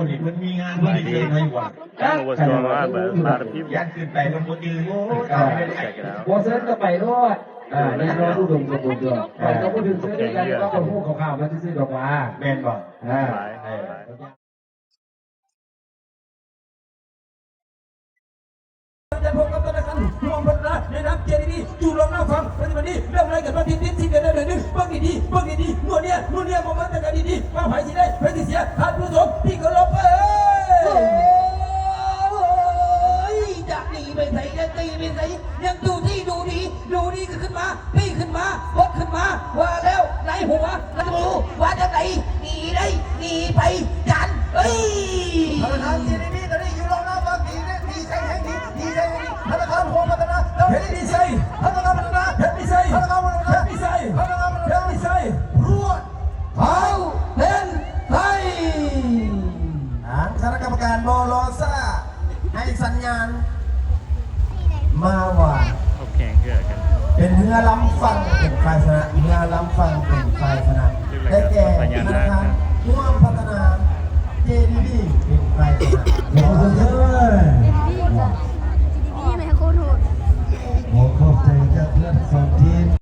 ນີ້ເພິ່ນມີງານ ເພິ່ນຊິເຊີນໃຫ້ວ່າ Thank you so much, but a lot of people. ຢ້ານຂຶ້ນໄປເພິ່ນບໍ່ຈື່ ໂອ້ຍ ເອີ ຕາຍແລ້ວ. ບໍ່ເຊີນກໍໄປໂລດ. ເອີ ແນ່ນອນ ອຸດົມສົມບູນຕົວະ ເອີ ຂ້ອຍກໍບໍ່ຖືກເຊີນຄືກັນ ແຕ່ວ່າຂ້ອຍຮູ້ຂ່າວໆມາຊື່ໆດອກວ່າ. ແມ່ນບໍ່? ເອີ ຫຼາຍ ເອີ ຫຼາຍ. ຈະພົບກັບທະນາຄານຮ່ວມພັດທະນາໃນນາມ ເຈ ດີ ບີ ຢູ່ລອງນາຟັງ ປັດຈຸບັນນີ້ເລື່ອງລາຍການມາຕິດຕິດ ສິ່ງໃດໃດໜຶ່ງ ເບິ່ງດີໆ ເບິ່ງດີໆ ງວດເນີ້ຍ ງວດເນີ້ຍບໍ່ມາແຕ່ການດີໆ ວ່າໃຜຊິໄດ້ ໃຜຊິເສຍ ທ່ານຜູ້ຊົມທີ່ເຄົາລົບເອີຍ ໂອ້ຍ ຈະໜີໄປໃສ ຈະໜີໄປໃສ ຍັງດູດີ ດູດີ ດູດີກໍຂຶ້ນມາ ປີ້ຂຶ້ນມາ ບົດຂຶ້ນມາ ວ່າແລ້ວໃນຫົວ ລະບໍ່ຮູ້ວ່າຈັ່ງໃດ ໜີໄດ້ໜີໄປ ຢ້ານເອີຍ ທະນາຄານ ເຈ ດີ ບີ ຕອນນີ້ຢູ່ລອງນາຟັງ ດີເດ້ ດີໃສ່ແຮງດີ ດີໃສ່ແຮງດີ ທະນາຄານຮ່ວມພັດທະນາ ເຮັດດີໃສ່ ທະນາຄານພັດທະນາ ເຮັດດີໃສ່ ທະນາຄານພັດທະນາ ເຮັດດີໃສ່ ທະນາຄານພັດທະນາ ເຮັດດີໃສ່ ເພາະເປັນໄທ ທາງຄະນະກຳມະການບໍ່ລໍຊ້າ ໃຫ້ສັນຍານມາວ່າ ໂອເຄ ເຮືອກັນ ເປັນເຮືອລຳຝັ່ງເປັນຝ່າຍຊະນະ ເຮືອລຳຝັ່ງເປັນຝ່າຍຊະນະ ໄດ້ແກ່ທະນາຄານຮ່ວມພັດທະນາ ເຈ ດີ ບີ